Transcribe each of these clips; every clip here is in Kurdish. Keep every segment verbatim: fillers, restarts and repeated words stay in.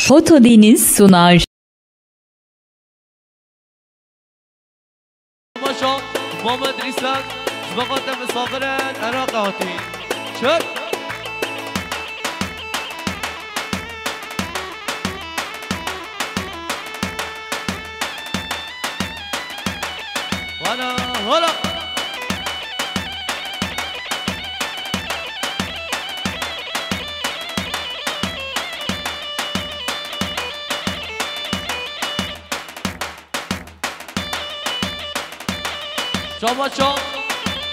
Foto Deniz sunar. Maşa, Muhammed Rîsem, ji bo xatir misafirin Iraqê hatî. Çek. Hala, hala. Çava çav,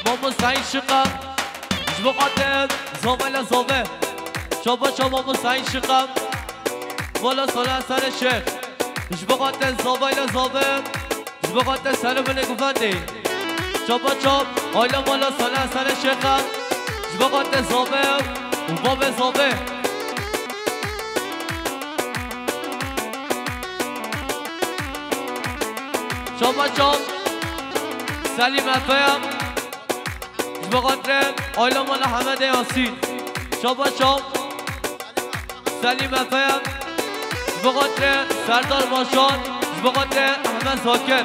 Mamo Seîd Şiqem, ji bo xatir zavayla zave. Çava çav, Mamo Seîd Şiqem, Mola Salih Sere Şêx, ji bo xatir zavayla zave. Ji bo xatir serê binê guvendê. Çapa çap, aîla mala Salih Sere Şêxa. Ji bo xatir zave û bavê zave. Çapa çap, Selîm Efeya. Ji bo xatir aîla mala Hemedê Yasîn. Çapa çap, Selîm Efeya. Ji bo xatir Serdar Başar. Ji bo xatir Ehmed Zakir.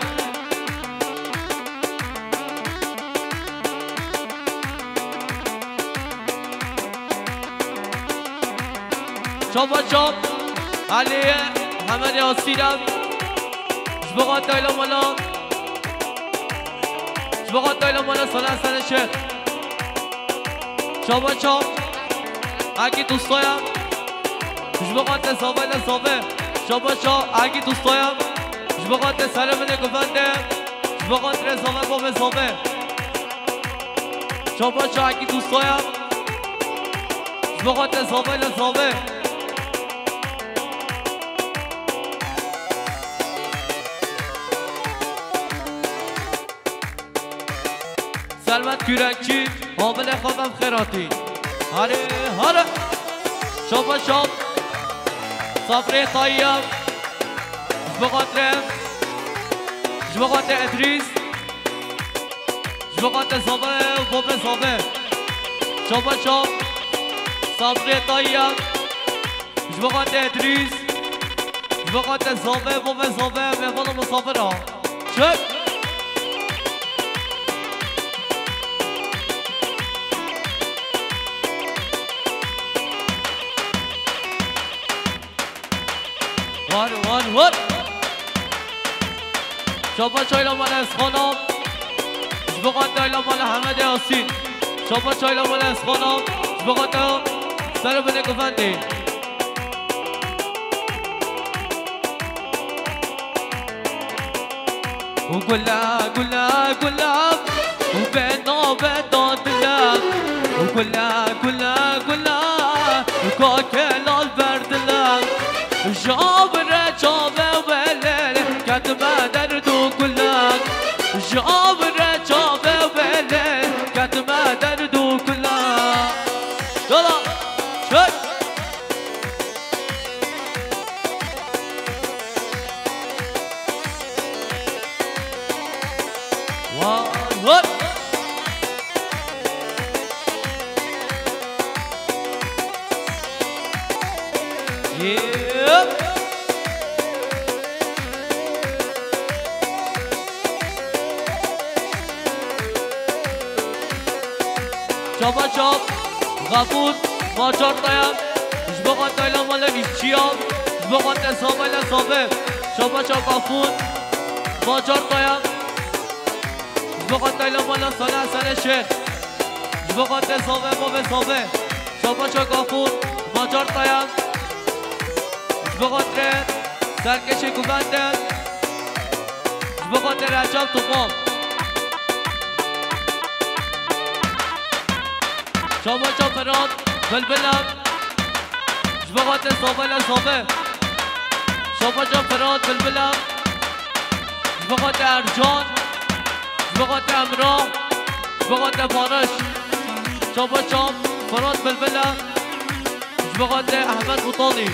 Çapa çap, Elî Hemedê Yasîn. Ji bo xatir aîla mala Ji bo xatir aîla mala Salih Sere Şêx. Çapa çap. Akî dostaya. Ji bo xatir zavayla zave. Çapa çap. Akî dostaya. Ji bo xatir serê binê guvendê. Ji bo xatir zave bavê zave. Çapa çap. Akî dostaya. Ji bo xatir zavayla zave. Servet Kürekçi, Havilê xwe ve xêratî. Hare, hare. Çapa çap. Safrê Tayyab. Ji bo xatir, ji bo xatir Edrîs. Ji bo xatir zave û bavê zave. Çapa çap. Safrê Tayyab. Ji bo xatir Edrîs. Ji bo xatir zave, bavê zave, mêvana misafir a. Çek. War, war, war. Çapa çayla mala Esxana. Ji bo xatir aîla mala Hemedê Yasîn. Çapa çayla mala Esxana. Ji bo xatir serê binê guvendê. Gule, gule, gule, û bê navê da dile. Gule, gule, gule, û kakê lal ber dile. Ji avirê çavê wê lê ketime derd û kule. Ji avirê çavê wê lê ketime derd û kule. Yala, çek. Wan, wan. Yep. Çapa çap, Gafûr, Macar Dayan, ji bo xatir aîla mala Îşçiya, ji bo xatir zavayla zave. Çapa çap Gafûr, Macar Dayan, ji bo xatir aîla mala Salih Sere Şêx, ji bo xatir zave bavê zave. Çapa çap Gafûr, Macar Dayan, ji bo xatir serkêşê guvendê. Ji bo xatir Recep Topal. Çapa çap Ferhat Bilbila. Ji bo xatir zavayla zave. Çapa çap Ferhat Bilbila. Ji bo xatir Ercan. Ji bo xatir Emrah. Ji bo xatir Barış. Çapa çap Ferhat Bilbila. Ji bo xatir Ehmed Mutanî.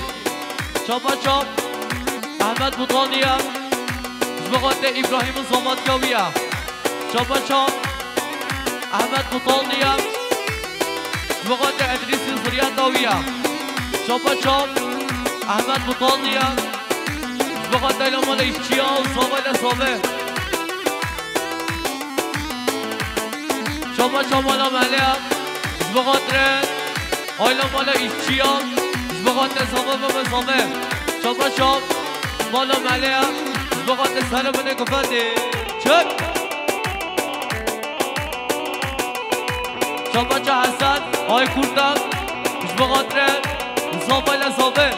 Çapa çap Ehmed Mutanî ye. Ji bo xatir Îbrahîm û zavatka wî ye. Çapa çap Ehmed Mutanî ye. Ji bo xatir Edrîs û zuriyeta wî ye. Çapa çap Ehmed Mutanî ye. Ji bo xatirê mala îşçiya û zavayla zave. Şaba şaba mala meleya. Ji bo xatirê Ayla mala îşçiya, ji bo xatirê zava ve ve zave. Şaba şab, mala meleya, ji bo xatirê serê binê gufendê. Çek! Şaba ça Hesen, ay kurtan, ji bo xatirê zavayla zave.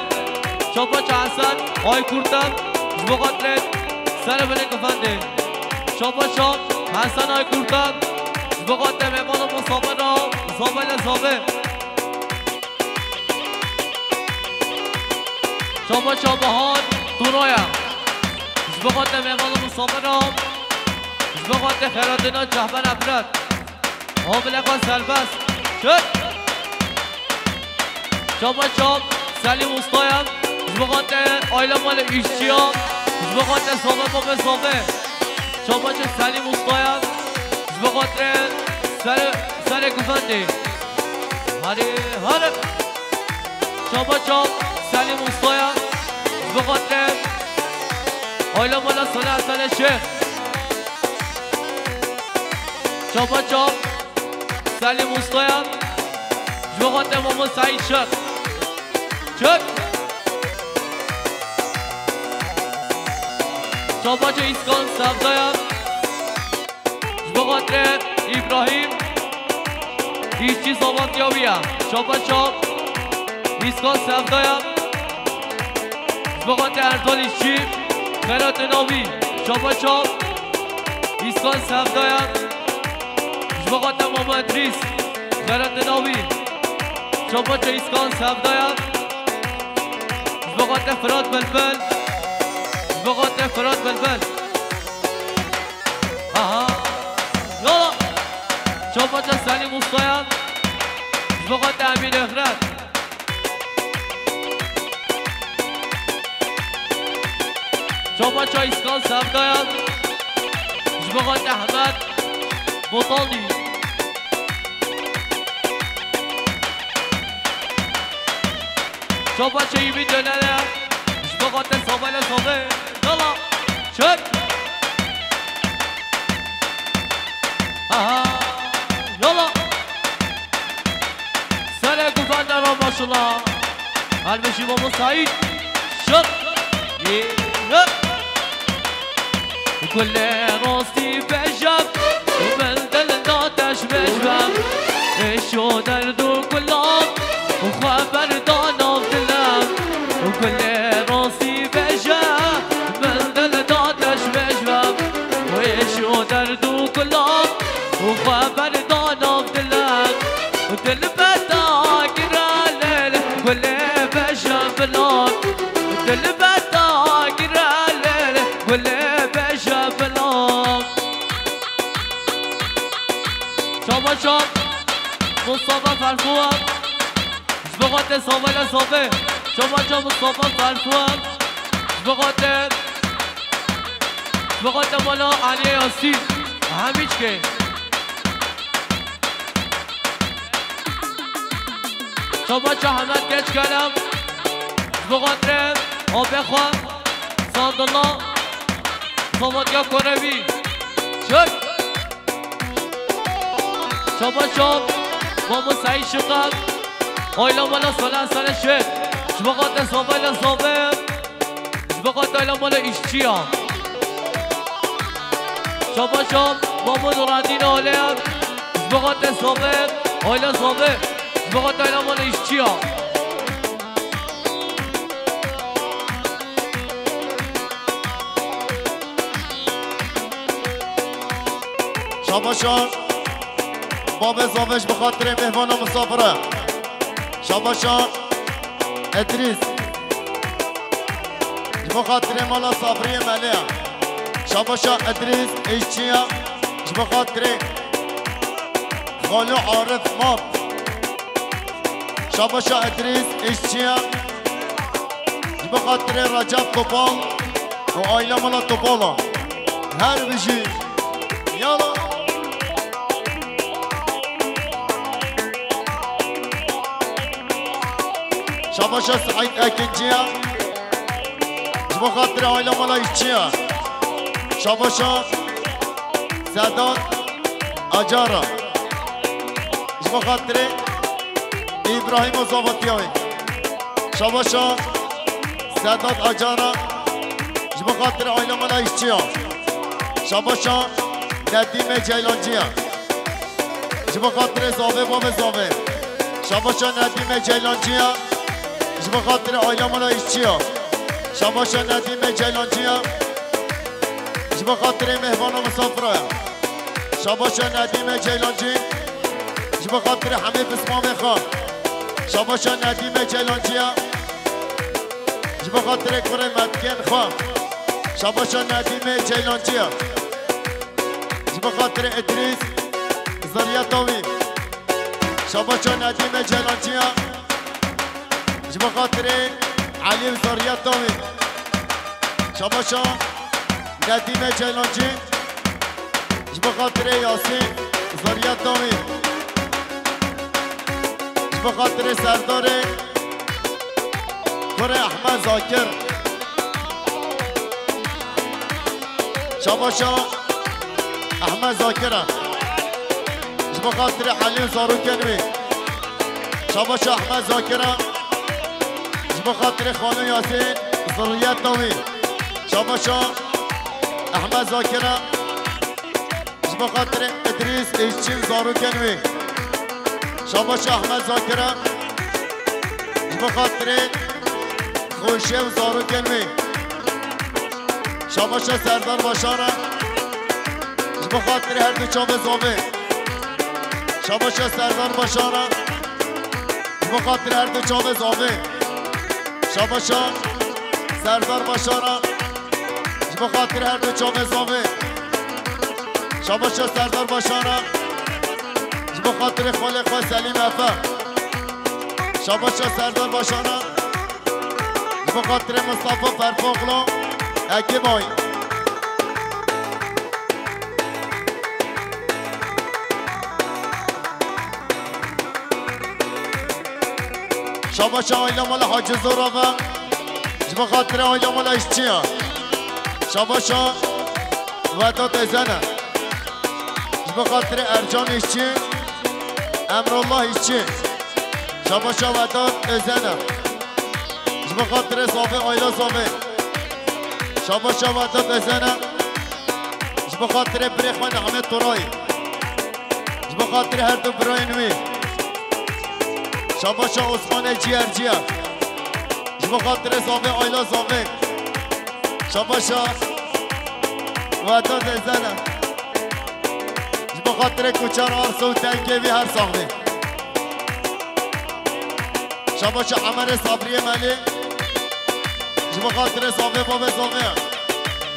Şaba ça Hesen, ay kurtan, ji bo xatirê serê binê gufendê. Şaba şab, Hesen ay kurtan, ji bo xatirê mêvana misafir a, zavayla zave. Şaba ça Bahar Turaya. Ji bo xatirê mêvana misafir a. Ji bo xatirê xeyratîna Cehben Efret. Hamile xwe serbest. Çek. Şaba ça Selîm Ustaya. Ji bo xatirê aile mala îşçiya. Ji bo xatirê zave babê zave. Şaba ça Selîm Ustaya. Ji bo xatirê serê, serê guvendê. Hare, hare. Şaba ça Selîm Ustaya. Ji bo xatirê aile mala Salih Salih Şêx. Şaba ça Selîm Ustaya. Ji bo xatirê Mamo Seîd Şêx. Çek. Şaba ça Îskan Sevdaya. Ji bo xatirê Îbrahîm, îşçî savantiya wî ye. Şaba ça Îskan Sevdaya. Ji bo xatirê Erdal îşçî, xeyratê navî. Şaba ça Îskan Sevdaya. Ji bo xatirê Mamo Edrîs, xeyratê navî. Şaba ça Îskan Sevdaya. Ji bo xatirê Firat Belbel. Ji bo xatirê Firat Belbel. Aha. Yala. Şaba ça Selîm Ustaya. Ji bo xatirê Emîn Êxret. Şaba ça Îskan Sevdaya. Ji bo xatirê Ehmed Botanî. Şaba ça Îbî Dönere. Ji bo xatirê zavayla zave. Yala. Çek. Aha. Yala. Serê guvendê re maşallah. Helbejî Mamo Seîd. Şık. Yê. Gulê rastî bêje, min dil da te ji bêj be. Êş û derd û gulan, xwe berda nav dile. Gulê rastî bêje, min dil da te ji bêj be. Êş û derd û gulan, xwe berda nav dile. Dilbeta gire lêl, gulê bêje bilan. Dilbeta gire lêl, gulê bêje bilan. Şaba ça Mustafa Ferfuan. Ji bo xatirê zavayla zave. Şaba ça Mustafa Ferfuan. Ji bo xatirê, ji bo xatirê mala Aliyê Yasîn. Hemîçkê. Şaba ça Hemed Keçkerem. Ji bo xatirê apê xwe Sadullah, Samatya Korevî. Çek. Şaba ça Mamo Seîd Şiqem. Ayla mala Salih Salih Şêx. Ji bo xatirê zavayla zave. Ji bo xatirê aile mala îşçiya. Şaba ça Mamo Nureddîn Alê. Ji bo xatirê zave, aile zave. Ji bo xatirê aile mala îşçiya. Şaba ça babê zave ji bo xatirê mêvana misafir e. Şaba ça Edrîs. Ji bo xatirê mala Sabriyê Meleya. Şaba ça Edrîs, êşçiya. Ji bo xatirê Xalo Arif Map. Şaba ça Edrîs, êşçiya. Ji bo xatirê Recep Topal û aîla mala Topala. Her bijî. Yala. Şabaşa Seîd Ekinciya. Ji bo xatirê aîla mala îşçiya. Şabaşa Sedat Acara. Ji bo xatirê Îbrahîm û zavatiya wê. Şabaşa Sedat Acara. Ji bo xatirê aîla mala îşçiya. Şabaşa Nedîmê Ceylanciya. Ji bo xatirê zavê bavê zavê. Şabaşa Nedîmê Ceylanciya. Ji bo xatirê aîla mala îşçiya. Şabaşa Nedîmê Ceylanciya. Ji bo xatirê mêhvana misafira ya. Şabaşa Nedîmê Ceylancî. Ji bo xatirê hemî pismamê xwe. Şabaşa Nedîmê Ceylanciya. Ji bo xatirê kurê metkên xwe. Şabaşa Nedîmê Ceylanciya. Ji bo xatirê Idrîs, zerriyeta wî. Şabaşa Nedîmê Ceylanciya. Ji bo xatirê Elî û zerriyeta wî. Şabaşa Nedîmê Ceylancî. Ji bo xatirê Yasîn, zerriyeta wî. Ji bo xatirê Serdarê, kurê Ehmed Zakir. Şabaşa Ehmed Zakir e. Ji bo xatirê Elî û zarokên wî. Şabaşa Ehmed Zakir e. Ji bo xatirê Xanû Yasîn, zirriyeta wî. Şabaşa Ehmed Zakir e. Ji bo xatirê Idrîs, îşçî û zarokên wî. Şabaşa Ehmed Zakir e. Ji bo xatirê Xweşê û zarokên wî. Şabaşa Serdar Başar e. Ji bo xatirê her du çavê zavê. Şabaşa Serdar Başar e. Ji bo xatirê her du çavê zavê. Şabaşa Serdar Başar e. Ji bo xatirê her du çavê zavê. Şabaşa Serdar Başar e. Ji bo xatirê xwelê xwe Selîm Efe. Şabaşa Serdar Başar e. Ji bo xatirê Mistefa Ferfoglu, Ekîbay. Şabaşa aîla mala Hacî Zora ve. Ji bo xatirê aîla mala îşçiya. Şabaşa Vedat Ezene. Ji bo xatirê Ercan îşçi, Emrullah îşçi. Şabaşa Vedat Ezene. Ji bo xatirê zavê aîla zavê. Şabaşa Vedat Ezene. Ji bo xatirê birê xwe Nehmet Toray. Ji bo xatirê her du birayên wî. Şabaşa Osmanê Ciğerciye. Ji bo xatirê zavê aîla zavê. Şabaşa Vedat Ezene. Ji bo xatirê kuçer arsa û tengê vî her sax bê. Şabaşa Emerê Sabriyê Melê. Ji bo xatirê zavê bavê zavê.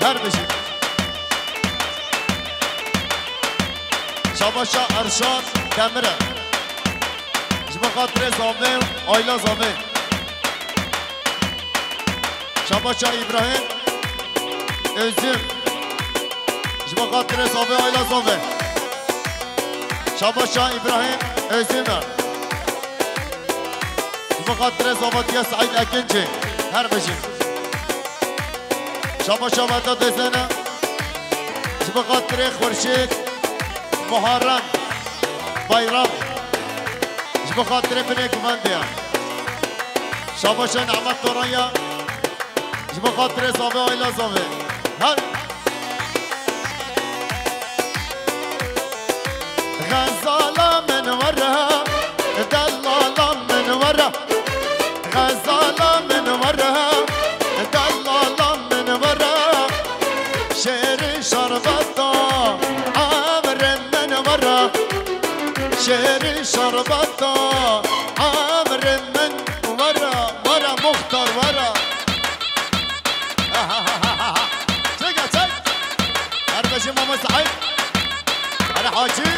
Her bijî. Şabaşa Erşan Demire. Ji bo xatirê zavê û aîla zavê. Şabaşa Îbrahîm Özüm. Ji bo xatirê zavê aîla zavê. Şabaşa Îbrahîm Özüm e. Ji bo xatirê zavatiya Seîd Ekincî. Her bijî. Şabaşa Vedat Ezene. Ji bo xatirê Xurşîd Muharrem Bayram. Ji bo xatirê binê guvendê ya. Şabaşa Nehmet Toranya. Ji bo xatirê zavê aîla zavê. Her. Xezala min were, delala min were. Xezala min were, delala min were. Şêrî şerbeta emrê min were. Şêrî şerbeta emrê min were. Were muxtar were. Çek, çek. Her bijî Mama Seîd. Her Hacî.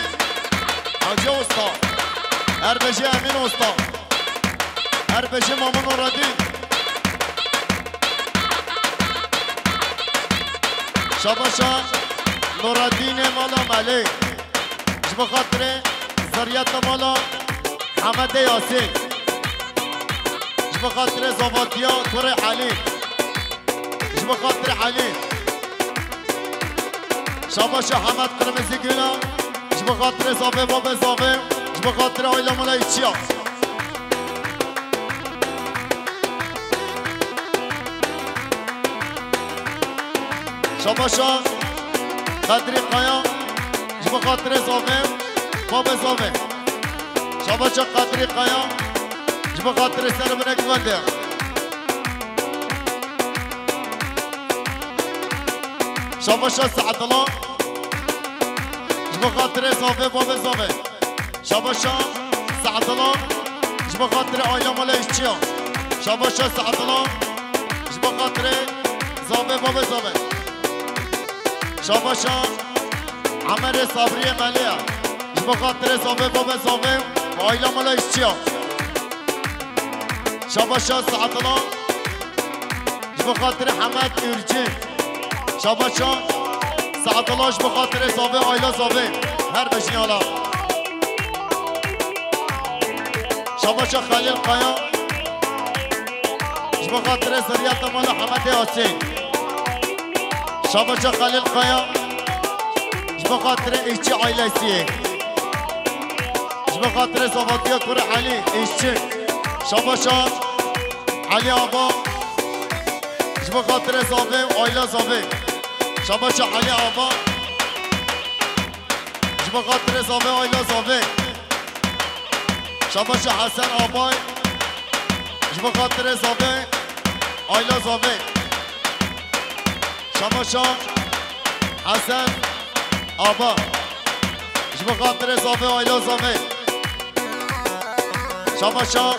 Hacî Usta. Her bijî Emîn Usta. Her bijî Mama Nureddin. Şabaşa Nureddinê mala Melê. Ji bo xatirê zerriyeta mala Hemedê Yasîn. Ji bo xatirê zavatiya kurê Elî. Ji bo xatirê Elî. Şabaşa Hemed Qirmizî Gula. Ji bo xatirê zavê babê zavê. Ji bo xatirê aîla mala Îşçiya. Şabaşa Qedrî Kaya. Ji bo xatirê zavê babê zavê. Şabaşa Qedrî Kaya. Ji bo xatirê ser bine guvende. Şabaşa Se'dila. Ji bo xatirê zavê babê zavê. Şabaşa Se'dila. Ji bo xatirê aîla mala Îşçiya. Şabaşa Se'dila. Ji bo xatirê zavê babê zavê. Şabaşa Emerê Sabriyê Melê ye. Ji bo xatirê zavê babê zavê û aîla mala Îşçiya. Şabaşa Se'dila. Ji bo xatirê Hemed Ürcü. Şabaşa Se'dila ji bo xatirê zavê aîla zavê. Her bijî ala. Şabaşa Xelîl Kaya. Ji bo xatirê zerriyeta mala Hemedê Asîn. Şabaşa Xelîl Kaya. Ji bo xatirê Îşçi aîlesî. Ji bo xatirê zavatiya kurê Elî Îşçi. Şabaşa Elî Aba. Ji bo xatirê zavê û aîla zavê. Şabaşa Elî Aba. Ji bo xatirê zavê aîla zavê. Şabaşa Hesen Abay. Ji bo xatirê zavê aîla zavê. Şabaşa Hesen Aba. Ji bo xatirê zavê aîla zavê. Şabaşa.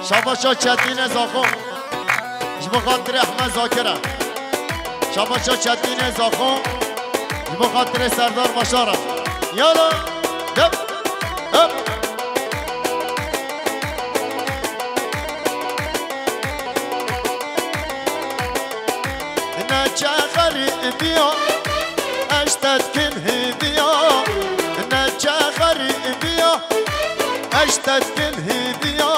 Şabaşa Çetînê Zaxo. Ji bo xatirê Ehmed Zakir e. Şabaşa Çetînê Zaxo. Ji bo xatirê Serdar Başar e. Yala. Hep. Hep. Neçe xerîbiya, eştetkin hêviya. Neçe xerîbiya, eştetkin hêviya.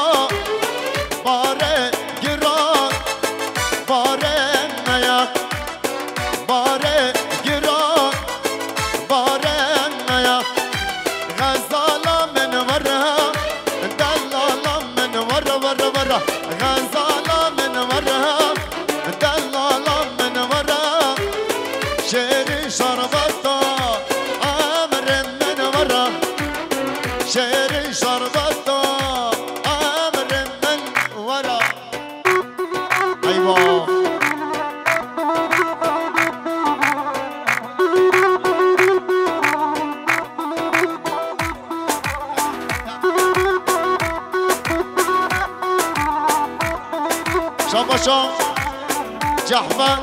Bare giran, bare meya. Bare giran, bare meya. Xezala min were, delala min were, were, were. Xezala min were, delala min were. Şêrî şerbeta emrê min were. Şêrî şerbeta emrê min were. Eyvah. Şabaşa Cehfer,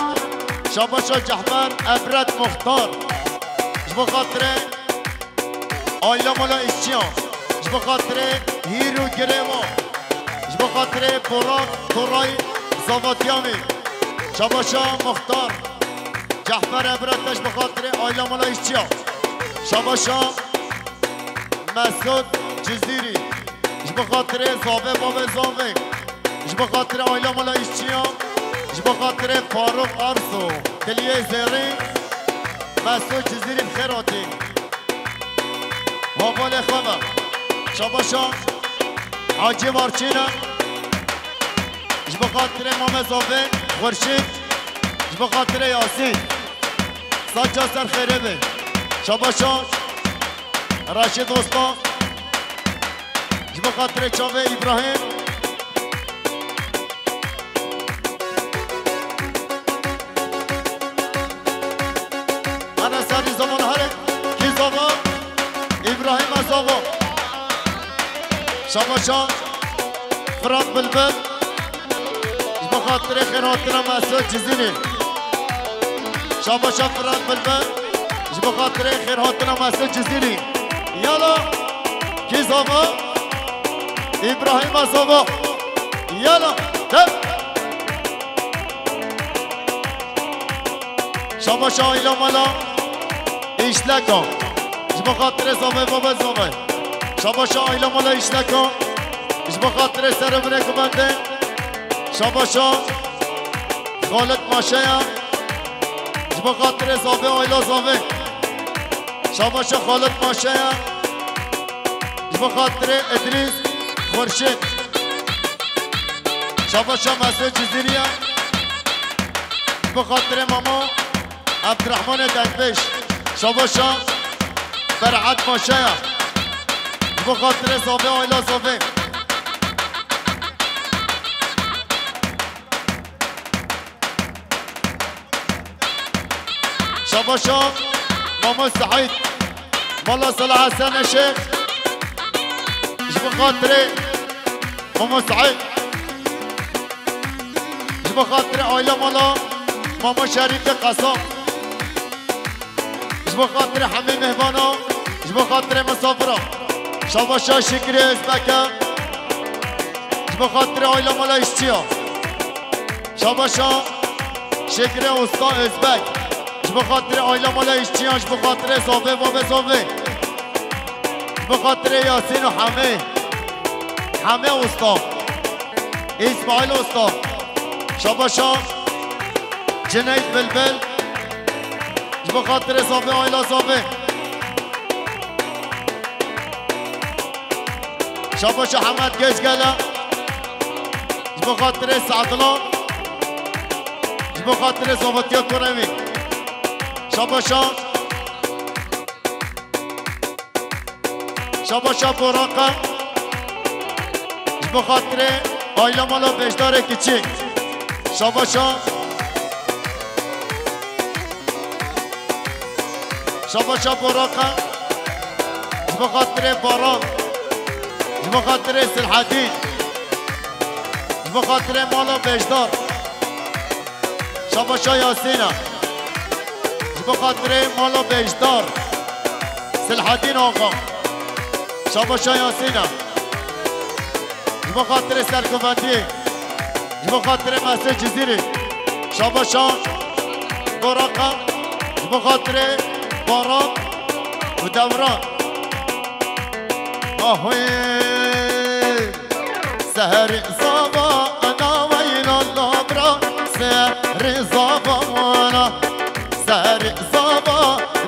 Şabaşa Cehfer, Ebret Muxtar. Ji bo xatirê Aîla mala Îşçiya. Ji bo xatirê hîr û girê wan. Ji bo xatirê Borak Toray Zavatiyanî. Şabaşa Muxtar. Cehfer Ebret ji bo xatirê aîla mala Îşçiya. Şabaşa Mesut Cizîrî. Ji bo xatirê zavê bavê zavê. Ji bo xatirê aîla mala Îşçiya. Ji bo xatirê Faruk Arso. Diliyê zêrî. Mesut Cizîrî bi xêr hatî. Havalê xwe ve. Şabaşa Hacî Barçîne. Ji bo xatirê Mame Zavê Xurşîd. Ji bo xatirê Yasîn. Saça ser xêrê be. Şabaşa Reşîd Usta. Ji bo xatirê çavê Îbrahîm. Ana serî zaman herek kî zava Îbrahîm Azavo. Şabaşa Firat Bilbil. Ji bo xatirê xêrhatina Mesut Cizîrî. Şabaşa Firat Bilbil. Ji bo xatirê xêrhatina Mesut Cizîrî. Yala kî zava Îbrahîm Azavo. Yala. Dev. Şabaşa aîla mala Îşleka. Ji bo xatirê zavê, bavê zavê. Şabaşa aîla mala îşteka. Ji bo xatirê serê binê ku bende. Şabaşa Xalid Maşeya. Ji bo xatirê zavê, aîla zavê. Şabaşa Xalid Maşeya. Ji bo xatirê Idrîs Xurşîd. Şabaşa Mesûd Cizîriya. Ji bo xatirê Mamo Ebdurehmanê Derbêş. Şabaşa Ferhat Maşeya. Ji bo xatirê zavê, aîla zavê. Şabaşa Mamo Seîd. Mala Salah Hesen Şêx. Ji bo xatirê Mamo Seîd. Ji bo xatirê aîla mala Mamo Şerîfê Qesab. Ji bo xatirê hemî mêhvana, ji bo xatirê misafira. Şabaşa Şikrê Özbeke. Ji bo xatirê aîla mala îşçiya. Şabaşa Şikrê Usta Özbek. Ji bo xatirê aîla mala îşçiyan, ji bo xatirê zavê, bavê zavê. Ji bo xatirê Yasîn û Hemê. Hemê Usta. Îsmaîl Usta. Şabaşa Cineyt Bilbil. Ji bo xatirê zavê, aîla zavê. Şabaşa Hemed Gezgela. Ji bo xatirê Sadilo. Ji bo xatirê zavetiya kurê wî. Şabaşa Şabaşa Boraka. Ji bo xatirê aîla mala Bejdarê Kiçî. Şabaşa. Şabaşa Boraka. Ji bo xatirê Baran. Ji bo xatirê Silhedîn. Ji bo xatirê mala Bejdar. Şabaşa Yasîna. Ji bo xatirê mala Bejdar. Silhedîn Axa. Şabaşa Yasîna. Ji bo xatirê sergovendiyê. Ji bo xatirê Mesûd Cizîrî. Şabaşa Boraka. Ji bo xatirê Baran û Dewran. Ahoyê! Seherî zava ana weyla labra, seherî zava wana, seherî zava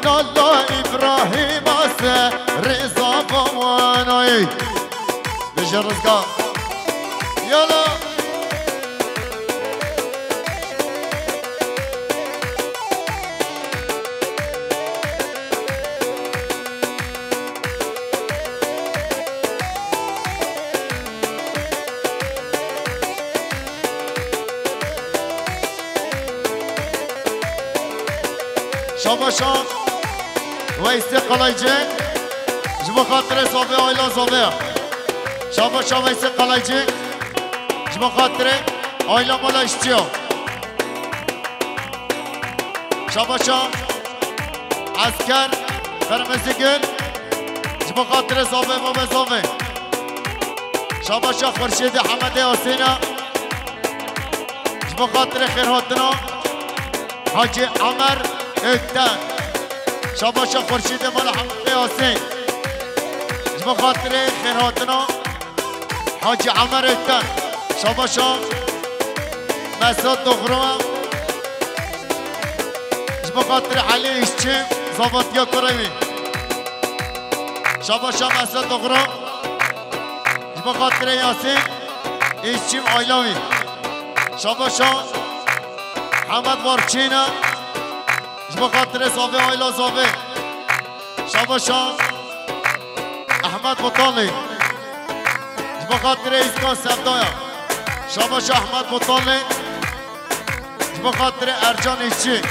nala Îbrahîma, seherî zava wana. Ey! Bêje Rizgar. Yala! Şabaşa Weysê Qalaycî, ji bo xatirê zavê, aîla zavê ya. Şabaşa Weysê Qalaycî, ji bo xatirê aîla mala îşçiya. Şabaşa Esker Qirmizîgul, ji bo xatirê zavê, bavê zavê. Şabaşa Xurşîdê Hemedê Yasîna, ji bo xatirê xêrhatina Hacî Emer Ökten. Şabaşa Xurşîdê mala Hemedê Yasîn, ji bo xatirê xêrhatina Hacî Emer Ökten. Şabaşa Mesut Doğru. Ji bo xatirê Elî Îşçi, zavetiya kurê wî. Şabaşa Mesut Doğru. Ji bo xatirê Yasîn Îşçi û aîla wî. Şabaşa Hemed Warçîna. Ji bo xatirê zavê, aîla zavê. Şabaşa Ehmed Botanlî. Ji bo xatirê Îskan Sevdaya. Şabaşa Ehmed Botanlî. Ji bo xatirê Ercan Îşçî.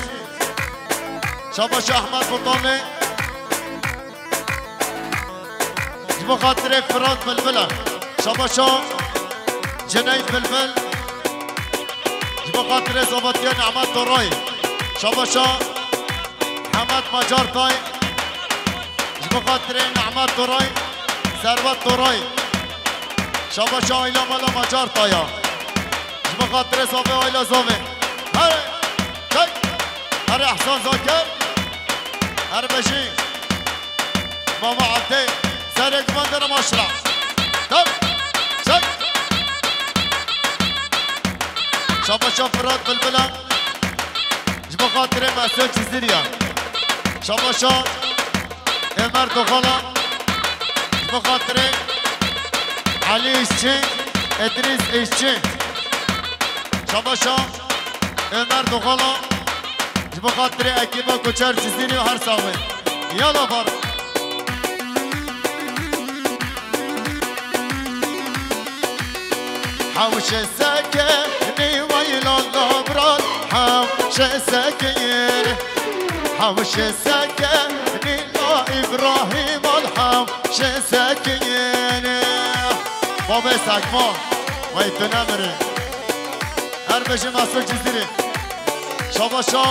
Şabaşa Ehmed Botanlî. Ji bo xatirê Firat Bilbil e. Şabaşa Ceneyt Bilbil. Ji bo xatirê zavetiya Nehmet Toray. Şabaşa Hemed Macar Tay. Ji bo xatirê Nehmet Toray, Servet Toray. Şabaşa aîla mala Macar Taya. Ji bo xatirê zavê, aîla zavê. Here, çek. Here Ehsan Zakir. Here bejî. Mama Abdê, serek bandera maşra. Tav, çek. Şabaşa Fırat Bilbila. Ji bo xatirê Mesut Ciziriya. Şabaşa Ömer Doxala. Ji bo xatirê Elî Îşçi, Îdrîs Îşçi. Şabaşa Ömer Doxala. Ji bo xatirê ekîba Koçer Cizîrî û her sax bin. Yala bar. Hewşe sekenî weyla labran, hewşe sekenî. Hewşe sekenî la Îbrahîm al, hewşe sekenî. Babê Sekma, wey tu nemirî. Her bijî Mesut Cizîrî. Şabaşa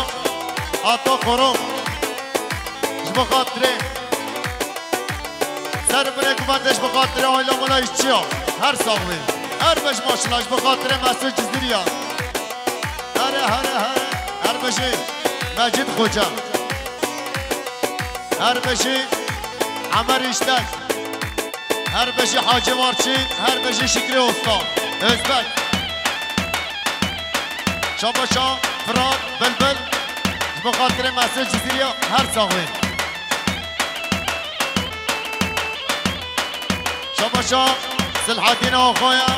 Ata Koro. Ji bo xatirê. Ser binê ku bende ji bo xatirê aila mala îşçiya. Her sax bî. Her bij maşallah ji bo xatirê Mesut Cizîrî ya. Here, here, here. Her bijî Mecid Xoca. Her bijî Emer Îştek. Her bijî Hacî Marçî, her bijî Şikrî Usta. Özbek. Şabaşa Fırat Bilbil. Ji bo xatirê Mesut Cizîrî ya, her sax bî. Şabaşa Silhadîn Axaya.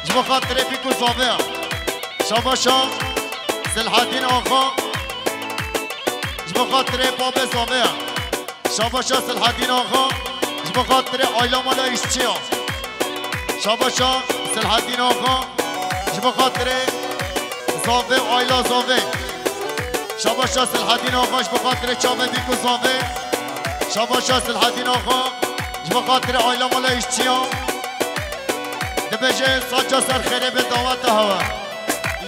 Ji bo xatirê Bîk û Zavê ya. Şabaşa Silhadîn Axa. Ji bo xatirê babê Zavê ya. Şabaşa Silhadîn Axa, ji bo xatirê aila mala îşçiya. Şabaşa Silhadîn Axa, ji bo xatirê Zavê, aila Zavê. Şabaşa Silhadîn Axa, ji bo xatirê çavê Bîk û Zavê. Şabaşa Silhadîn Axa, ji bo xatirê aila mala îşçiya. Dibêje saca ser xêrê bê daweta hewa.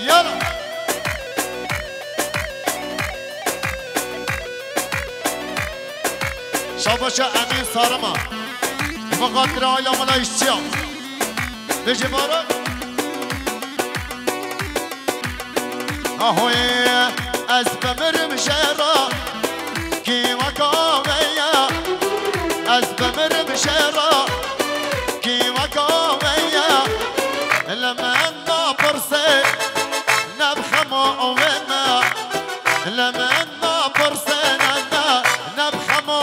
Yala. Şabaşa Emîn Sarima. Bi xatirê aila mala îşçiya. Bêje baro. Ahoyê, ez bimirim jê re, kî weka we ye? Ez bimirim jê re, kî weka we ye? Li min napirsê, ne bi xema wê me. Li min napirsê, ne, ne, ne bi xema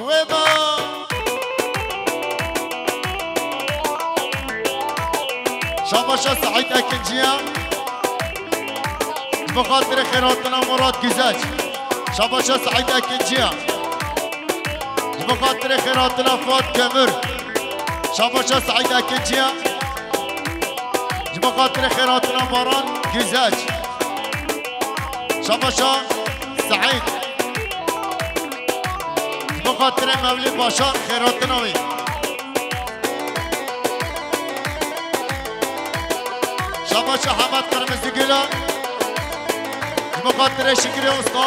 wê me. Şabaşa Seîd Ekinciya. Ji bo xatirê xêrhatina Murat Güzeç. Şabaşa Seîd Ekinciya. Ji bo xatirê xêrhatina Fuat Kömür. Şabaşa Seîd Ekinciya. Ji bo xatirê xêrhatina Baran Güzeç. Şabaşa Seîd. Ji bo xatirê Mewlîd Başar xêrhatina wî. Şabaşa Hemed Qirmizîgula. Ji bo xatirê Şikrê Usta.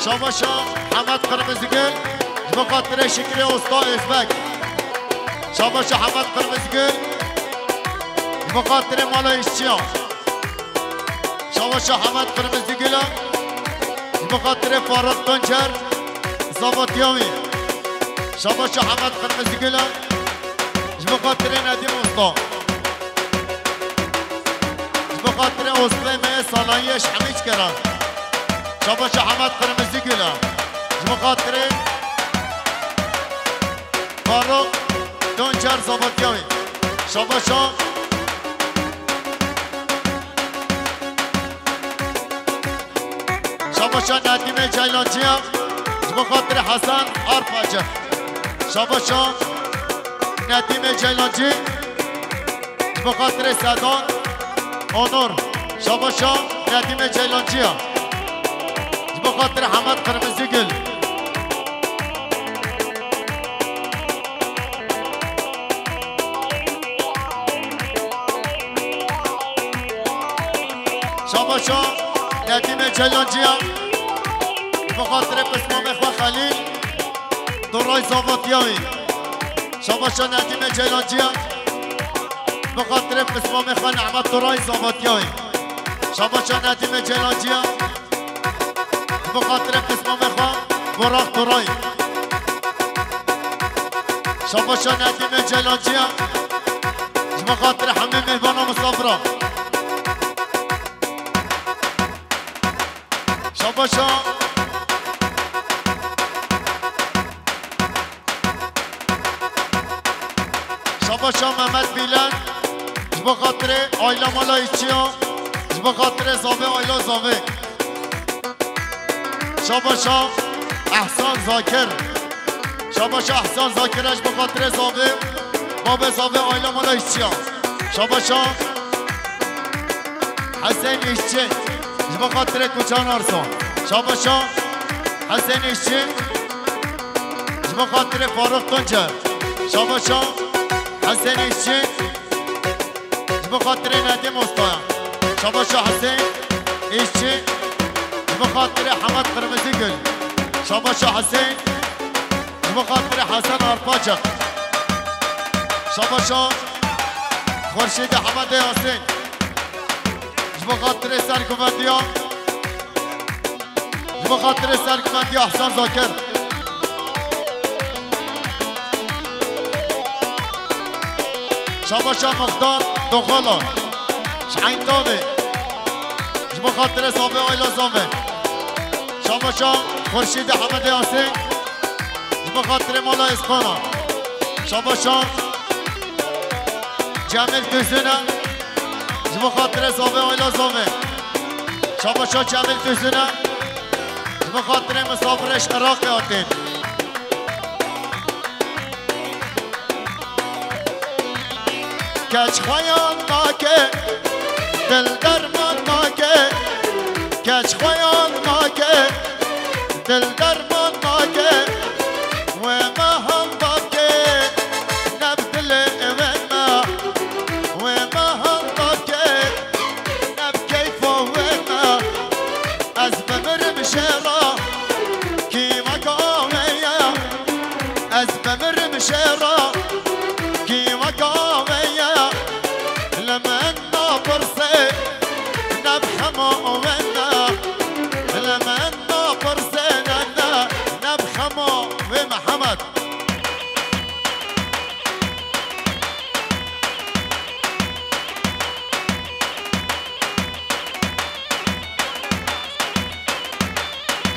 Şabaşa Hemed Qirmizîgul. Ji bo xatirê Şikrê Usta Özbek. Şabaşa Hemed Qirmizîgul. Ji bo xatirê mala îşçiya. Şabaşa Hemed Qirmizîgula. Ji bo xatirê Faruk Tuncer, zavatiya wî. Şabaşa Hemed Qirmizîgula. Ji bo xatirê Nedîm Usta. Ji bo xatirê Oslê me sanayiyê ji hemî çikera. Şabaşa Hemed Qirmizîgula. Ji bo xatirê Faruk Tuncer, zavatiya wî. Şabaşa. Şabaşa Nedîmê Ceylanciya. Ji bo xatirê Hesen Arpacı. Şabaşa Nedîmê Ceylancî. Ji bo xatirê Sedan Onur. Şabaşa Nedîmê Ceylanciya. Ji bo xatirê Hemed Qirmizîgul. Şabaşa Nedîmê Ceylanciya. Ji bo xatirê pismamê xwe Xelîl. Doray zavatiya wî. Şabaşa Nedîmê Ceylanciya. Ji bo xatirê pismamê xwe Nehmet Doray zavatiya wî. Şabaşa Nedîmê Ceylanciya. Ji bo xatirê pismamê xwe. Burak Turay. Şabaşa Nedîmê Ceylanciya. Ji bo xatirê hemî mêhbana misafira. Şabaşa. Şabaşa Mehmet Bîlen. Ji bo xatirê aila mala îşçiya. Ji bo xatirê zavê aila zavê. Şabaşa Ehsan Zakir. Şabaşa Ehsan Zakir ji bo xatirê zavê. Babê zavê aila mala îşçiya. Şabaşa Hesên Îşçi. Ji bo xatirê Kuçan Arsa. Şabaşa Hesên Îşçi. Ji bo xatirê Faruk Tuncer. Şabaşa Hesên Îşçi. Ji bo xatirê Nedîm Ustaya. Şabaşa Hesên Îşçi. Ji bo xatirê Hemed Qirmizîgul. Şabaşa Hesên. Ji bo xatirê Hesen Arpaçak. Şabaşa Xurşîdê Hemedê Yasîn. Ji bo xatirê serguvendiya. Ji bo xatirê serguvendiya Ehsan Zakir. Şabaşa Muxtar Doxala. Ji Eyn Tavê. Ji bo xatirê zavê aila zavê. Şabaşa Xurşîdê Hemedê Yasîn. Ji bo xatirê mala Êsqana. Şabaşa Cemîl Tuzine. Ji bo xatirê zavê aila zavê. Şabaşa Cemîl Tuzine. Ji bo xatirê misafirê ji Iraqê hatin. Keç xweyan nake, dil derman nake. Keç xweyan nake, dil derman nake. Wê me handa bike, ne bi dilê wê me. Wê me handa bike, ne bi keyfa wê me. Ez bimirim şêra, kîmeka wê ye. Ez bimirim şêra, kîmeka wê ye. Li min napirse, ne bi xema wê ne. Li min napirse, ne, ne, ne bi xema wê Mihemed.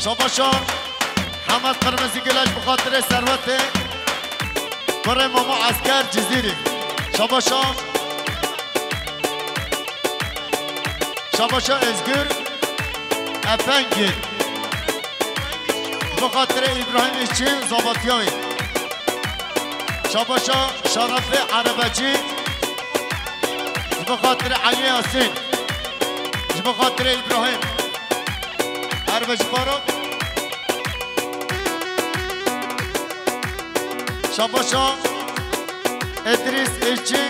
Şabaşa Hemed Qirmizîgul ji bo xatirê Serwetê, kurê Mamo Esker Cizîrî. Şabaşa, Şabaşa Ezgür Efengî. Ji bo xatirê Îbrahîm Îşçî Zavatiyayê. Şabaşa Şerefê Erebecî. Ji bo xatirê Elî Yasîn. Ji bo xatirê Îbrahîm. Erebecî Faruk. Şabaşa Edrîs Îşçî.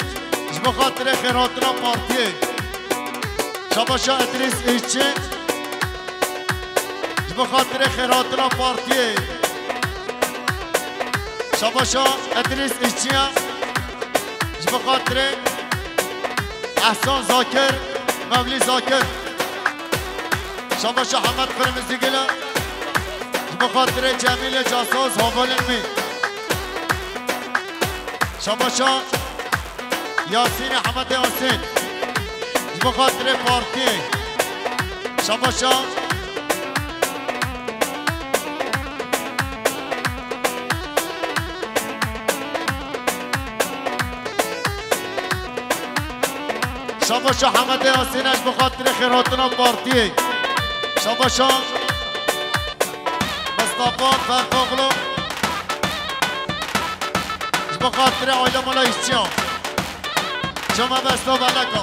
Ji bo xatirê xêrhatina partiyê. Şabaşa Edrîs Îşçî. Ji bo xatirê xêrhatina partiyê. Şabaşa Edrîs Îşçiya. Ji bo xatirê Ehsan Zakir, Mevlî Zakir. Şabaşa Hemed Qirmizîgula. Ji bo xatirê Cemîlê Casoz, havalên wî. Şabaşa Yasînê Hemedê Yasîn. Ji bo xatirê partiyê. Şabaşa. Şabaşa Hemedê Yasîn, ji bo xatirê xêrhatina partiyê. Şabaşa Mistefa Ferqoğlu. Ji bo xatirê aile mala îşçiyan. Çima besta beleka.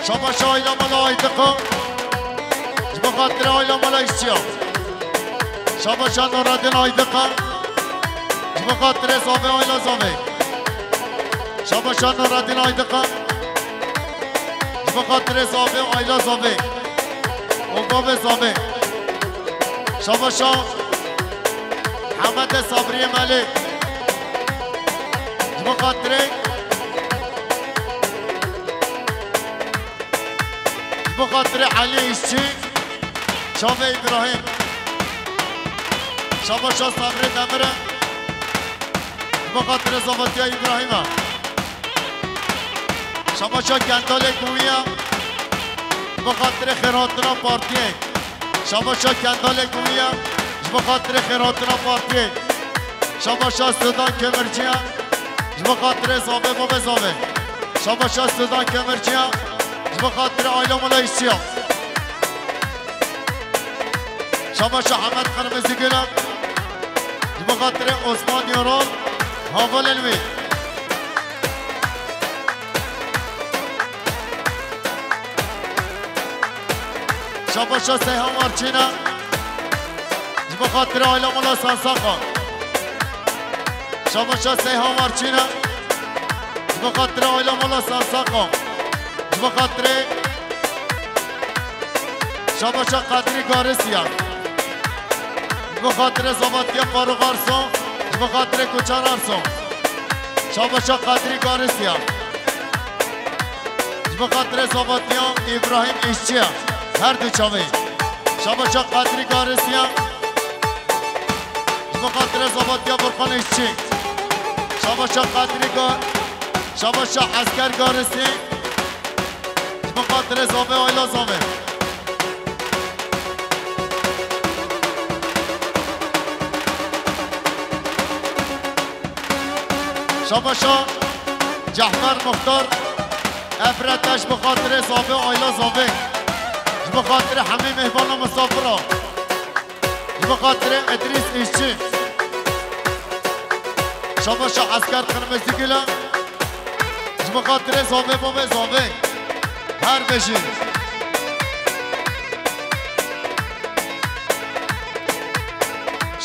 Şabaşa aile mala Aydıka. Ji bo xatirê aile mala îşçiyan. Şabaşa Nureddin Aydıka. Ji bo xatirê zavê aile zavê. Şabaşa Nureddin Aydıka. Ji bo xatirê zavê û aîla zavê û bavê zavê. Şabaşa Hemedê Sabriyê Melê. Ji bo xatirê Bi xatirê Elî Îşçî, Çavê Îbrahîm. Şabaşa Sebrê Demir e. Ji bo xatirê zavetiya Îbrahîm e. Şabaşa Kendalê Gûmiya. Ji bo xatirê xêrhatina partiyê. Şabaşa Kendalê Gûmiya. Ji bo xatirê xêrhatina partiyê. Şabaşa Sudan Kömürcüya. Ji bo xatirê zavê bavê zavê. Şabaşa Sudan Kömürcüya. Ji bo xatirê aila mala Îşçiya. Şabaşa Hemed Qirmizîgula. Ji bo xatirê Osman Yoran, hevalên wî. Şabaşa Seyhan Marçîna. Ji bo xatirê aila mala Sansaqan. Şabaşa Seyhan Marçîna. Ji bo xatirê aila mala Sansaqan. Ji bo xatirê Şabaşa Qedrî Garisiya. Ji bo xatirê zavetiya Farûq Arso. Ji bo xatirê Koçan Arso. Şabaşa Qedrî Garisiya. Ji bo xatirê zavetiya Îbrahîm Îşçiya. Her du çavê. Şabaşa Qedrî Garisiya. Ji bo xatirê zavetiya Furqan Îşçî. Şabaşa Qedrî Ga-, Şabaşa Esker Garisî. Ji bo xatirê zavê, aila zavê. Şabaşa Cehmer Muxtar. Ev re te ji bo xatirê zavê, aila zavê. Ji bo xatirê hemî mêhvana misafira. Ji bo xatirê Idrîs Îşçî. Şabaşa Esker Qirmizîgula. Ji bo xatirê zavê bavê zavê. Her bijî.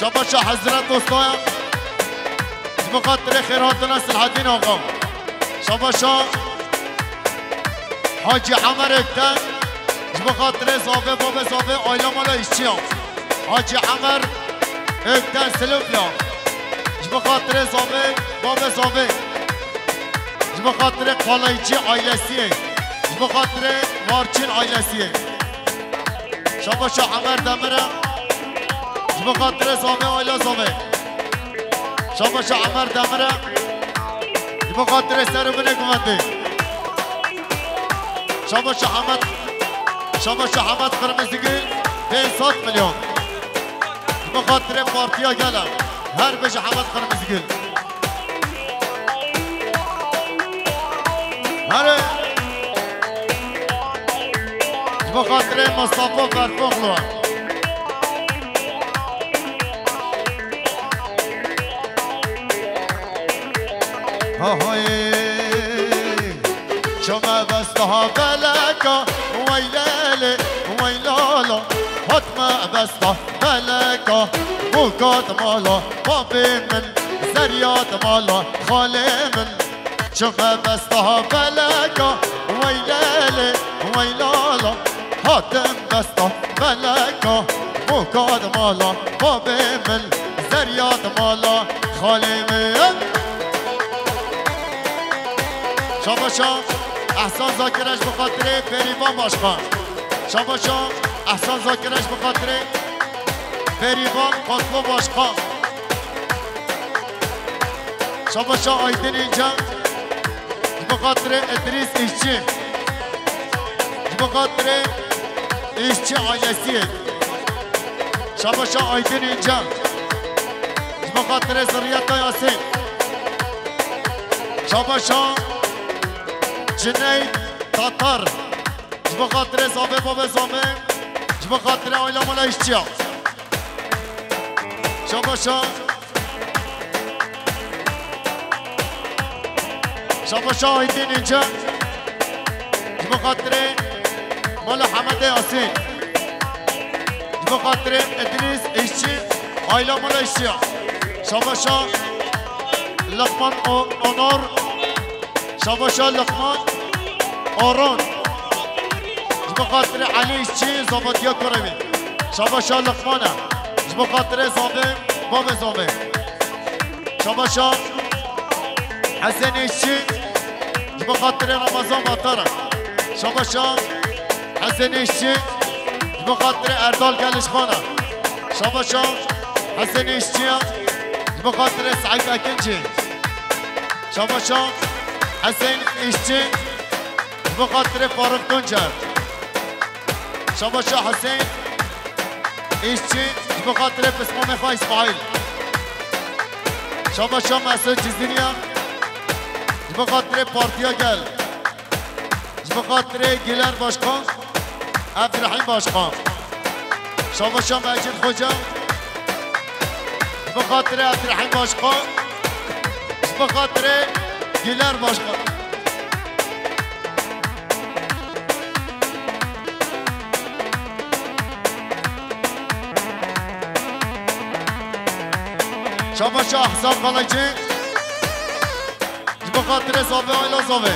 Şabaşa Hezret Dostaya. Ji bo xatirê xêrhatina Silhedîn Axa. Şabaşa Hacî Emer Ökten. Ji bo xatirê zavê bavê zavê aila mala Îşçiya. Hacî Emer Ökten Silopya. Ji bo xatirê zavê, bavê zavê. Ji bo xatirê Qalaycî ailesiyê. Ji bo xatirê Marçîn ailesiyê. Şabaşa Emer Demir e. Ji bo xatirê zavê, aila zavê. Şabaşa Emer Demir e. Ji bo xatirê ser û binê guvendê. Şabaşa Hemed, Şabaşa Hemed Qirmizîgul, pênc sed milyon. Ji bo xatirê Partiya Gel e. Her bijî Hemed Qirmizîgul. Here. Ji bo xatirê Mustafa Berfoxlu. Ha hay. Çime besta beleka, weylele, weylala. Hatme besta beleka, mukat mala, babê min, zeryat mala, xalê min. Çime besta beleka, weylele, weylala. Hatim besta beleka, mukat mala, babê min, zeryat mala, xalê min. Şabaşa Ehsan Zakir e ji bo xatirê Bêrîvan Başkan. Şabaşa Ehsan Zakir e ji bo xatirê Bêrîvan Qotlo Başkan. Şabaşa Aydin İnce. Ji bo xatirê Idrîs Îşçî. Ji bo xatirê Îşçî ailesiyê. Şabaşa Aydin İnce. Ji bo xatirê zirriyeta Yasîn. Şabaşa Cüneyt Tatar. Ji bo xatirê zavê bavê zavê. Ji bo xatirê aila mala Îşçiya. Şabaşa. Şabaşa Aydin İnce. Ji bo xatirê mala Hemedê Asî. Ji bo xatirê Idrîs Îşçî, aila mala Îşçiya. Şabaşa Liqman O-, Onor. Şabaşa Liqman Aron. Ji bo xatirê Elî Îşçî, zavetiya kurê wî. Şabaşa Liqman e. Ji bo xatirê zavê, bavê zavê. Şabaşa Hesen Îşçî. Ji bo xatirê Ramazan Batar e. Şabaşa Hesên Îşçî, ji bo xatirê Erdal Gelişxan e. Şabaşa Hesên Îşçî ye, ji bo xatirê Seîd Ekincî. Şabaşa Hesên Îşçî, ji bo xatirê Faruk Tuncer. Şabaşa Hesên Îşçî, ji bo xatirê pismamê xwe Îsmaîl. Şabaşa Mesûd Cizîniya, ji bo xatirê Partiya Gel. Ji bo xatirê Güler Başkan, Abdurrahim Başkan. Şabaşa Mecid Xoca. Ji bo xatirê Abdurrahim Başkan. Ji bo xatirê Güler Başkan. Şabaşa Ehsan Kalaycı. Ji bo xatirê Zavê, aîla Zavê.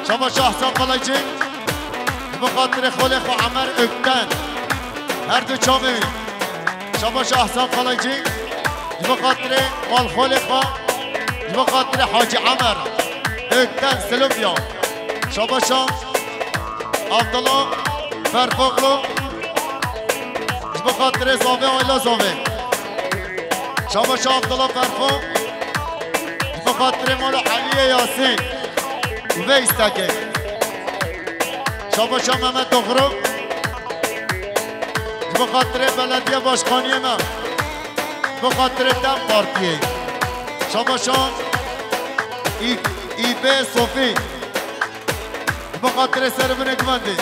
Şabaşa Ehsan Kalaycî. Ji bo xatirê xolê xwe Emer Ökten. Her du çavê wî. Şabaşa Ehsan Kalaycî. Ji bo xatirê malxolê xwe. Ji bo xatirê Hacî Emer Ökten, Silivya. Şabaşa Abdullah Ferfoğlu. Ji bo xatirê Zavê, aîla Zavê. Şabaşa Abdullah Ferfo. Ji bo xatirê mala Eliyê Yasîn û vê îstekê. Şabaşa Mehmet Oxru. Ji bo xatirê belediye başkaniyê me. Ji bo xatirê DEM Partiyê. Şabaşa Î-, Îbê Sofî. Ji bo xatirê serê min ê guvendê.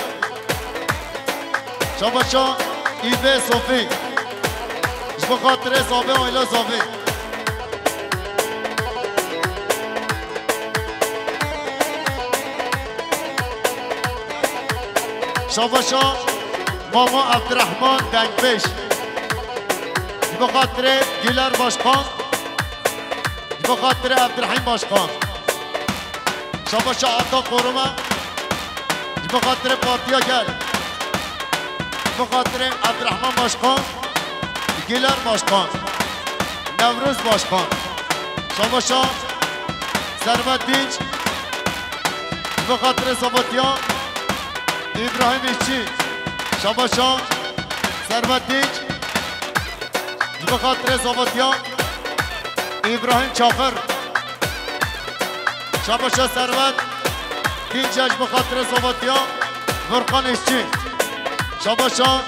Şabaşa Îbê Sofî. Ji bo xatirê Zavê, aîla Zavê. Şabaşa Mama Abdurrahman Dengbêj. Ji bo xatirê Güler Başkan. Ji bo xatirê Abdurrahîm Başkan. Şabaşa Ata Koruma. Ji bo xatirê Partiya Gel. Ji bo xatirê Abdurrahman Başkan. Güler Başkan. Newroz Başkan. Şabaşa Servet Dinç. Ji bo xatirê Zavatiya Îbrahîm Îşçî. Şabaşa Servet Dinç. Ji bo xatirê Zavatiya Îbrahîm Çaxir. Şabaşa Servet Dînce ji bo xatirê Zavatiya Furkan Îşçî. Şabaşa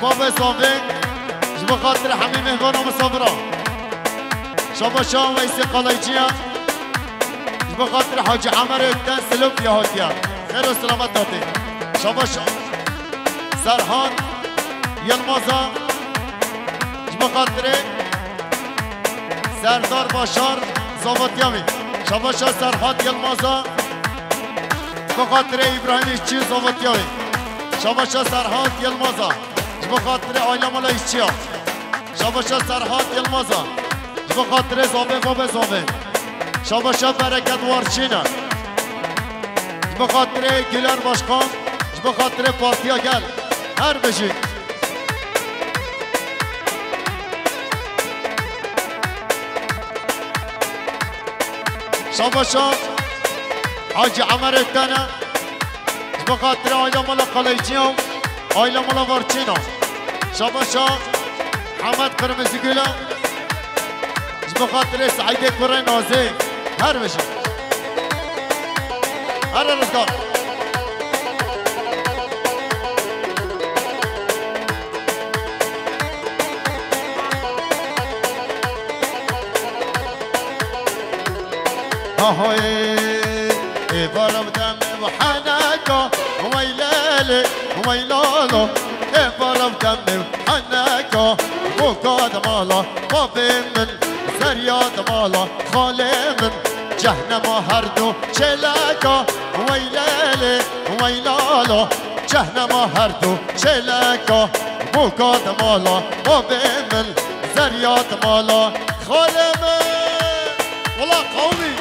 Bavê Zavê ji bo xatirê hemî mêhvana misafira. Şabaşa Weysê Qalaycî ye. Ji bo xatirê Hacî Emer Ökten Silopya hatiye. Xêr û selamet hatê. Şabaşa Serhat Yilmaza. Ji bo xatirê Serdar Başar Zavatiya wî. Şabaşa Serhat Yilmaza. Ji bo xatirê Îbrahîm Îşçî Zavatiya wî. Şabaşa Serhat Yilmaza. Ji bo xatirê aîla mala Îşçiya. Şabaşa Serhat Yilmaza. Ji bo xatirê Zavê, Bavê Zavê. Şabaşa Bereket Warçîne. Ji bo xatirê Güler Başkan. Ji bo xatirê Partiya Gel. Her bijî. Şabaşa Hacî Emer Öktene. Ji bo xatirê aîla mala Qaleycî ya, aîla mala Varçîna. Şabaşa Hemed Qirmizîgule. Ji bo xatirê Seîdê kurê Nazê. Her bijî. Here rizgar. Ahoyê, ê varav demê û heneka, wey lelê, wey lalo, ê varav demê û heneka, boka di mala bavê min, zerya di mala xalê min, cehnema her du çêleka, wey lelê, wey lalo, cehnema her du çêleka, boka di mala bavê min, zerya di mala xalê min. Wela qewmî.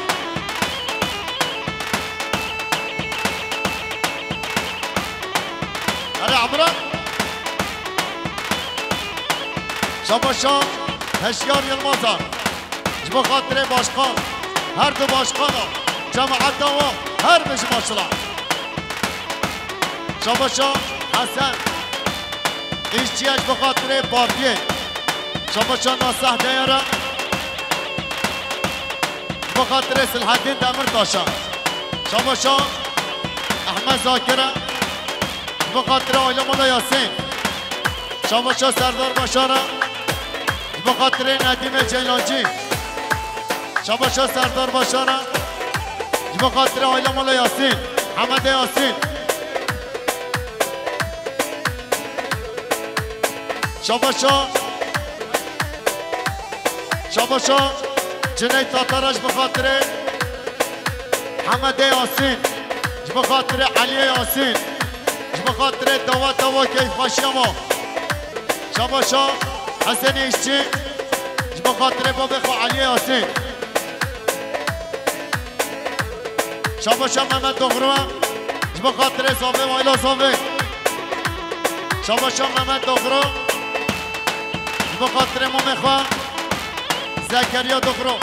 Erê Emre. Şabaşa Heşyar Yilmaza. Ji bo xatirê başkan, her du başkana, cemaeta wan, her bijî maşela. Şabaşa Hesen. Îşçiye ji bo xatirê partiyê. Şabaşa Naseh Deyara. Ji bo xatirê Silhedîn Demirtaşa. Şabaşa Ehmed Zakira. Ji bo xatirê Ayla Mala Yasîn. Şabaşa Serdar Başara. Ji bo xatirê Nedîmê Ceylancî. Şabaşa Serdar Başara. Ji bo xatirê Ayla Mala Yasîn. Hemedê Yasîn. Şabaşa. Şabaşa Cineyt Tatara ji bo xatirê Hemedê Yasîn. Ji bo xatirê Eliyê Yasîn. Ji bo xatirê dawa dawa keyfxweşiya me. Şabaşa Hesenê Îşçî. Ji bo xatirê babê xwe Eliyê Yasîn. Şabaşa Mehmet Doxrua. Ji bo xatirê Zavê û Ayla Zavê. Şabaşa Mehmet Doxrua. Ji bo xatirê mamê xwe Zekeriya Doxrua.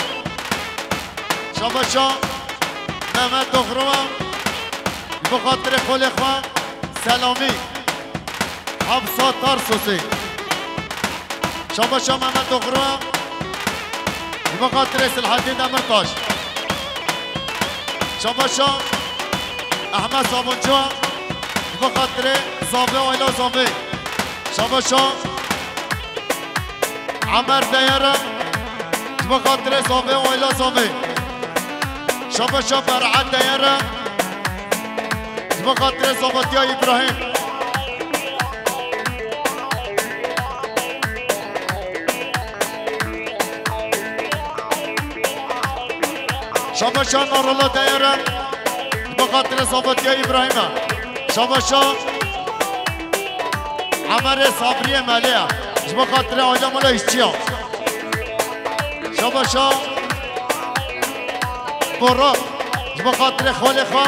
Şabaşa Mehmet Doxrua. Ji bo xatirê xolê xwe Selamî. Hafsa Tarsusê. Şabaşa Mehmet Doxrua. Ji bo xatirê Silhedîn Demirtaş. Şabaşa Ehmed Sabuncu. Ji bo xatirê Zavê Ayla Zavê. Şabaşa Emer Deyara. Ji bo xatirê Zavê Ayla Zavê. Şabaşa Berat Deyara. Ji bo xatirê Zavatiya Îbrahîm. Şabaşa Narala Deyara. Ji bo xatirê Zavatiya Îbrahîm e. Şabaşa Emerê Sabriyê Melê ye. Ji bo xatirê Ayla Mala Îşçiya. Şabaşa Borak. Ji bo xatirê xalê xwe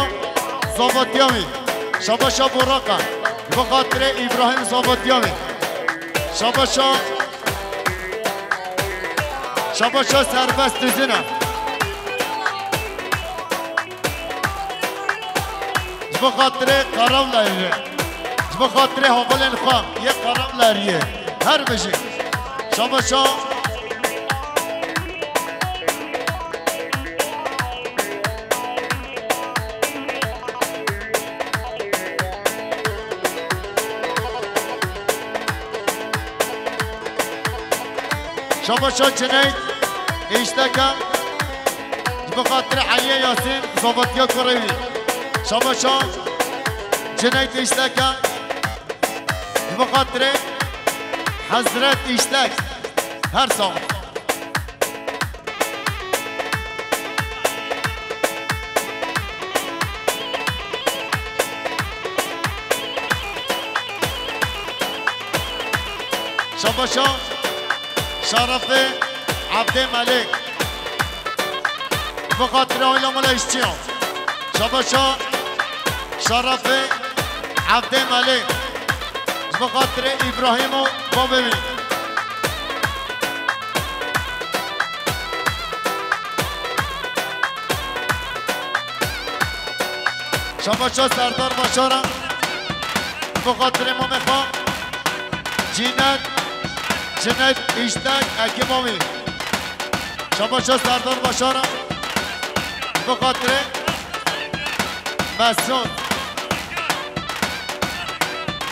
Zavatiya wî. Şabaşa Borak e. Ji bo xatirê Îbrahîm Zavatiya wî. Şabaşa, şabaşa Serbest Dizin e. Ji bo xatirê Karamlerê. Ji bo xatirê hevalên xwe yê Karamleriyê. Her bijî. Şabaşa. Şabaşa Cineyt Îşteka. Ji bo xatirê Eliyê Yasîn, Zavatiya kurê wî. Şabaşa Cineyt Îşteka. Ji bo xatirê Hezret Îştek. Her sax. Şabaşa Şerefê Evdê Melê. Ji bo xatirê Ayla Mala Îşçiya. Şabaşa Şerefê Evdê Melê. Ji bo xatirê Îbrahîm û babê wî. Şabaşa Serdar Başar e. Ji bo xatirê mamê xwe Cînet, Cînet Îştek, ekîba wî. Şabaşa Serdar Başar e. Ji bo xatirê Mesûd.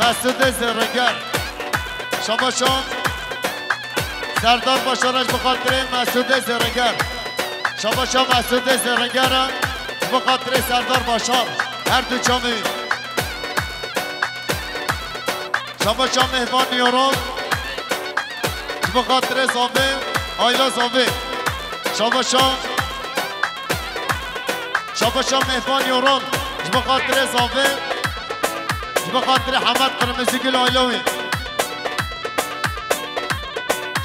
Mesûdê Zêringer. Şabaşa Serdar Başar e ji bo xatirê Mesûdê Zêringer. Şabaşa Mesûdê Zêringer e ji bo xatirê Serdar Başar. Her du çamî. Şabaşa Mehvan Yoran. Ji bo xatirê Zavê, Ayla Zavê. Şabaşa, şabaşa Mehvan Yoran. Ji bo xatirê Zavê. Ji bo xatirê Hemed Qirmizîgul Ayla wî.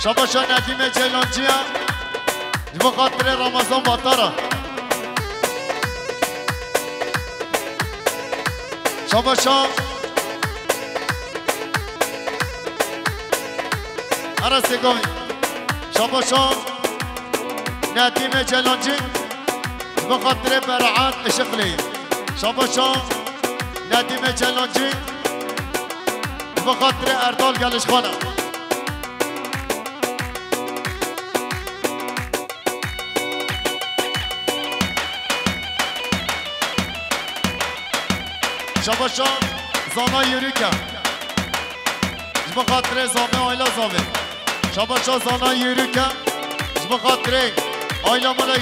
Şabaşa Nedîmê Ceylancî ye. Ji bo xatirê Ramazan Batara. Şabaşa. Ara Segovî. Şabaşa Nedîmê Ceylancî. Ji bo xatirê Berat Işıklı. Şabaşa Nedîme Çelancî, ji bo xatirê Erdal Gelişxana. Şabaşa Zana Yürüke. Ji bo xatirê Zame Ayla Zavê. Şabaşa Zana Yürüke. Ji bo xatirê Ayla Mala